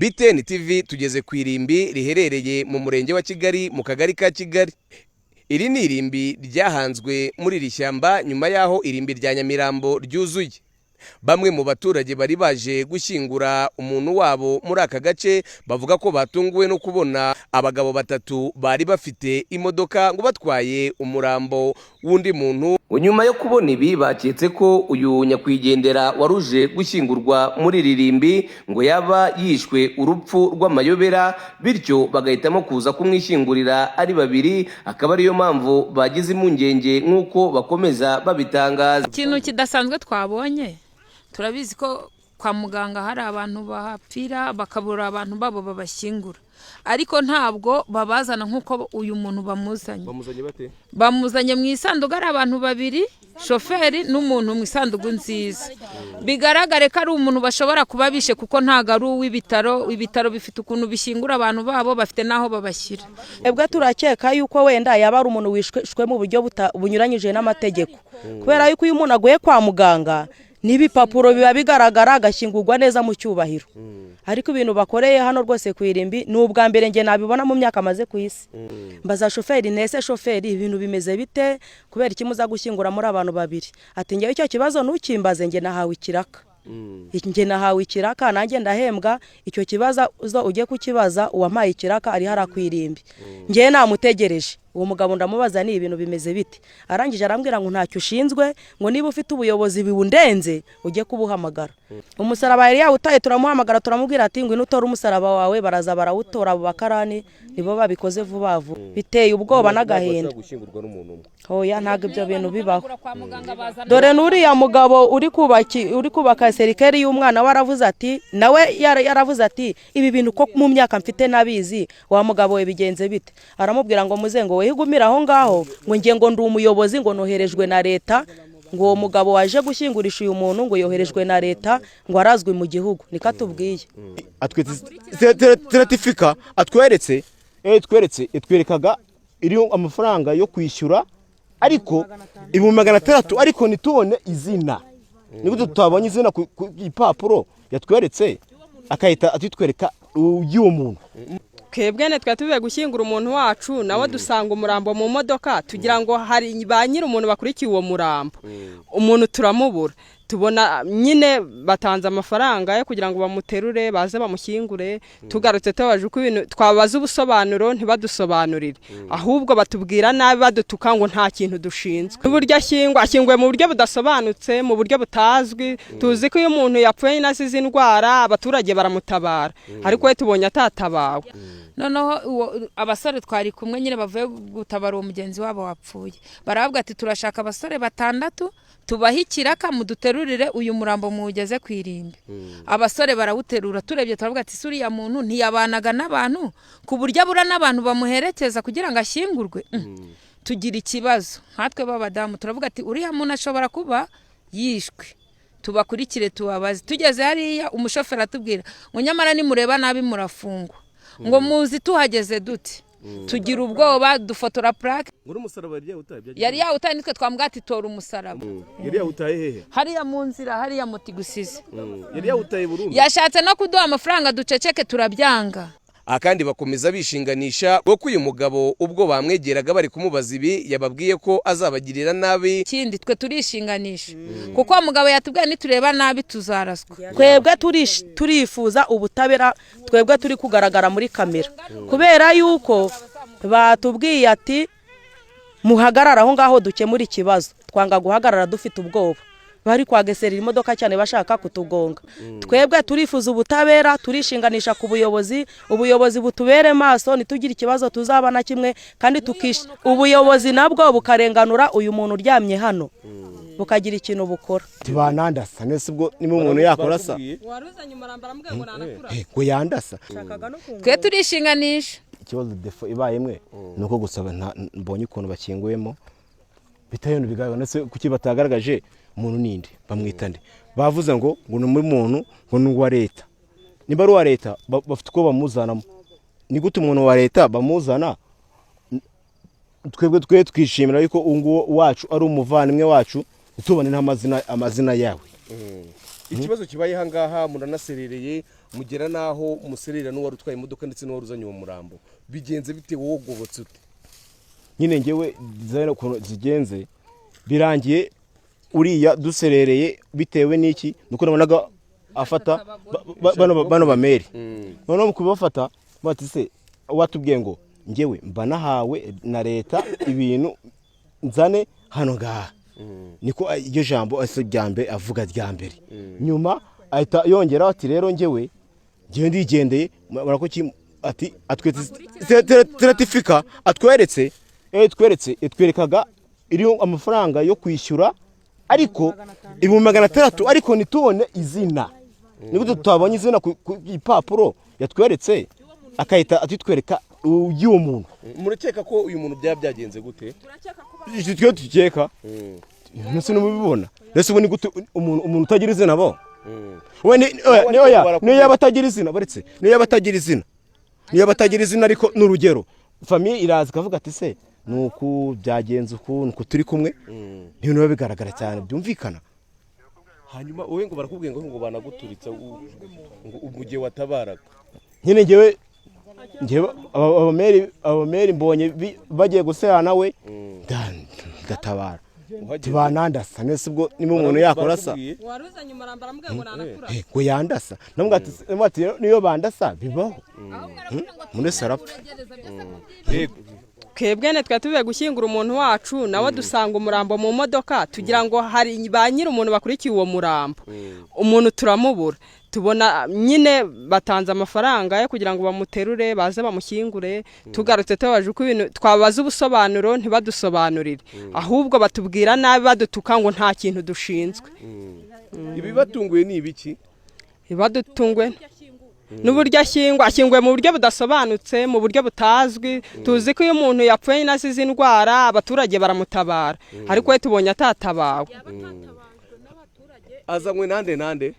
BTN TV tugeze ku irimbi riherereye mu murenge wa Kigali, mu kagari ka Kigali. Iri ni irimbi ryahanzwe muri iri shyamba nyuma y'aho irimbi rya Nyamirambo ryuzuye. Bamwe mu baturage bari baje gushyingura umuntu wabo muri aka gace bavuga ko batunguwe no kubona abagabo batatu bari bafite imodoka ngo batwaye umurambo w'undi muntu. Nyuma yo kubona ibi, baketse ko uyu nyakwigendera waruje gushyingurwa muri iri rimbi ngo yaba yishwe urupfu rw'amayobera, bityo bagahitamo kuza kumwishyingurira ari babiri, akaba ariyo mpamvu bagize impungenge nk'uko bakomeza babitangaza. Ikintu kidasanzwe twabonye, turabizi ko kwa muganga hari abantu bahapfira bakabura abantu babo babashyingura, ariko ntabwo babazana nk'uko uyu muntu bamuzanye. Bamuzanye bate? Bamuzanye mu isanduku ari abantu babiri, shoferi n'umuntu, mu isanduku nziza. Bigaragare ko ari umuntu bashobora kuba bishe, kuko ntabwo ari uw'ibitaro. Ibitaro bifite ukuntu bishyingura abantu babo, bafite n'aho babashyira. Twebwe turakeka yuko wenda yaba ari umuntu wishwe mu buryo bunyuranyije n'amategeko, kubera yuko iyo umuntu aguye kwa muganga n'ibipapuro biba bigaragara, agashyingurwa neza mu cyubahiro. Ariko ibintu bakoreye hano rwose ku irimbi ni ubwa mbere njye nabibona mu myaka amaze ku isi. Mbaza shoferi: "Nese shoferi, ibintu bimeze bite? Kubera iki muza gushyingura muri abantu babiri?" Ati: "Ngewe icyo kibazo ntukimbaze, njye nahawe ikiraka, njye nahawe ikiraka, nanjye ndahembwa. Icyo kibazo ujye kukibaza uwampaye ikiraka, ari hariya ku irimbi." Njyewe namutegereje uwo mugabo, ndamubaza: "Ni ibintu bimeze bite?" Arangije arambwira ngo ntacyo ushinzwe, ngo niba ufite ubuyobozi biwundenze ujye kubuhamagara. Umusaraba yari yawutaye. Turamuhamagara, turamubwira ati: "Ngwino utore umusaraba wawe." Baraza barawutora. Abo bakarani nibo babikoze vuba vuba. Biteye ubwoba n'agahinda. Gushyingurwa n'umuntu umwe? Hoya, ntabwo ibyo bintu bibaho. Dore n'uriya mugabo uri kubaka cercueil y'umwana we aravuze ati, nawe yaravuze ati: "Ibi bintu ko mu myaka mfite nabizi, wa mugabo we, bigenze bite?" Aramubwira ngo: "Muze," ngo "we igumire aho ngaho," ngo "nge ngo ndi umuyobozi," ngo "noherejwe na leta." Ngo uwo mugabo waje gushyingurisha uyu muntu ngo yoherejwe na leta, ngo arazwi mu gihugu, niko atubwiye. Certificat atweretse, tweretse, itwerekaga iriho amafaranga yo kwishyura, ariko 600,000, ariko ntitubone izina. Nigute tutabonye izina ku ipapuro yatweretse, akahita atitwereka y'uwo muntu? Twebwe twari tuvuye gushyingura umuntu wacu, nawe dusanga umurambo mu modoka, tugira ngo hari ba nyiri umuntu bakurikiye uwo murambo. Umuntu turamubura. Tubona nyine batanze amafaranga yo kugira ngo bamuterure baze bamushyingure. Tugarutse tubaje uko ibintu, twabaza ubusobanuro ntibadusobanurire, ahubwo batubwira nabi, badutuka ngo nta kintu dushinzwe. Uburyo ashyingwa, ashyinguwe mu buryo budasobanutse, mu buryo butazwi. Tuzi ko iyo umuntu yapfuye nyine azize indwara, abaturage baramutabara, ariko we tubonye atatabawe. Noneho abasore twari kumwe nyine bavuye gutabara uwo mugenzi wabo wapfuye, baravuga ati: "Turashaka abasore batandatu, tubahe ikiraka, muduterurire uyu murambo muwugeze ku irimbi." Abasore barawuterura. Turebye turavuga ati: "Si uriya muntu ntiyabanaga n'abantu ku buryo abura n'abantu bamuherekeza kugira ngo ashyingurwe?" Tugira ikibazo nkatwe b'abadamu, turavuga ati: "Uriya muntu ashobora kuba yishwe, tubakurikire tubabaze." Tugeze hariya, umushoferi atubwira ngo: "Nyamara nimureba nabi murafungwa," ngo muzi tuhageze dute. Tugira ubwoba, dufotora plaque. Ngo n'umusaraba yari yawutaye? Yari yawutaye. Nitwe twambwira ati: "Tora umusaraba." Yari yawutaye hehe? Hariya mu nzira, hariya moto igusize. Yari yawutaye burundu? Yashatse no kuduha amafaranga duceceke, turabyanga. Aha kandi bakomeza bishinganisha ko uyu mugabo ubwo bamwegeraga bari kumubaza ibi, yababwiye ko azabagirira nabi. Ikindi, twe turishinganisha kuko uwo mugabo yatubwiye: "Nitureba nabi tuzaraswa." Twebwe turifuza ubutabera. Twebwe turi kugaragara muri kamera kubera yuko batubwiye ati: "Muhagarare aho ngaho dukemura ikibazo." Twanga guhagarara dufite ubwoba. Bari kwageserera imodoka cyane, bashaka kutugonga. Twebwe turifuza ubutabera, turishinganisha ku buyobozi. Ubuyobozi butubere maso, ntitugire ikibazo tuzaba na kimwe, kandi ubuyobozi nabwo bukarenganura uyu muntu uryamye hano, bukagira ikintu bukora. Tibanandasa nese ubwo niba umuntu yakorasa? Waruzanye umurambo aramubwira ngo nanakura. Ngo yandasa. Twe turishinganisha. Ikibazo défaut ibaye imwe ni uko gusa mbonye ukuntu bakinguyemo bitari ibintu bigaragara. Ndetse kuki batagaragaje umuntu ninde, bamwita nde? Bavuze ngo ni umuntu, ngo ni uwa leta. Niba ari uwa leta, bafite uko bamuzanamo. Ni gute umuntu wa leta bamuzana? Twebwe twe twishimira yuko uwo nguwo wacu ari umuvandimwe wacu, ntitubone n'amazina, amazina yawe. Ikibazo kibaye aha ngaha, muranaserereye, mugera n'aho muserera n'uwari utwaye imodoka ndetse n'uwari uzanye uwo murambo. Bigenze bite? Wowe ugobotse ute? Nyine ngewe design ukuntu zigenze, birangiye uriya duserereye bitewe n'iki? Nuko nabonaga afata bano bameri, noneho mu kubafata bati: "Se watubwiye ngo ngewe mba nahawe na leta ibintu nzane hano ngaha." Niko iryo jambo ese rya mbere avuga rya mbere, nyuma ahita yongeraho ati: "Rero ngewe ndigendeye." Murako ati atweretse certificat, atweretse tweretse itwerekaga iriho amafaranga yo kwishyura, ariko 600,000, ariko ntitubone izina. Nigute tutabonye izina ku gipapuro yatweretse, akahita atitwereka y'uwo muntu? Murakeka ko uyu muntu byaba byagenze gute? Twe dukeka ntese n'ubibona, mbese ubu ni gute umuntu utagira izina bo we ni oya, niyo yaba atagira izina, baretse niyo yaba atagira izina, ariko ni urugero famille iraza ikavuga ati: "Se ni uku byagenze, uku ni uku turi kumwe," ibintu biba bigaragara cyane, byumvikana. Hanyuma wowe ngo barakubwiye ngo banaguturitsa ngo mu gihe watabaraga? Nyine ngewe abameri mbonye bagiye gusera nawe ndatabara. Uhageze? Tibanandasa nese ubwo niba umuntu yakorasa. Barakubwiye? Waruzanye umurambo aramubwira ngo nanakura. Ngo yandasa, namwe ati niyo bandasa bibaho, umuntu wese arapfa. Yego. Twebwe twari tuvuye gushyingura umuntu wacu, nawe dusanga umurambo mu modoka, tugira ngo hari ba nyiri umuntu bakurikiye uwo murambo. Umuntu turamubura, tubona nyine batanze amafaranga yo kugira ngo bamuterure baze bamushyingure. Tugarutse tubabaje uko ibintu, twabaza ubusobanuro ntibadusobanurire, ahubwo batubwira nabi, badutuka ngo nta kintu dushinzwe. Ibibatunguye ni ibiki? Badutunguwe n'uburyo ashyingwa, ashyinguwe mu buryo budasobanutse, mu buryo butazwi. Tuzi ko iyo umuntu yapfuye nyine asize indwara, abaturage baramutabara, ariko we tubonye atatabawe. Azanywe nande nande?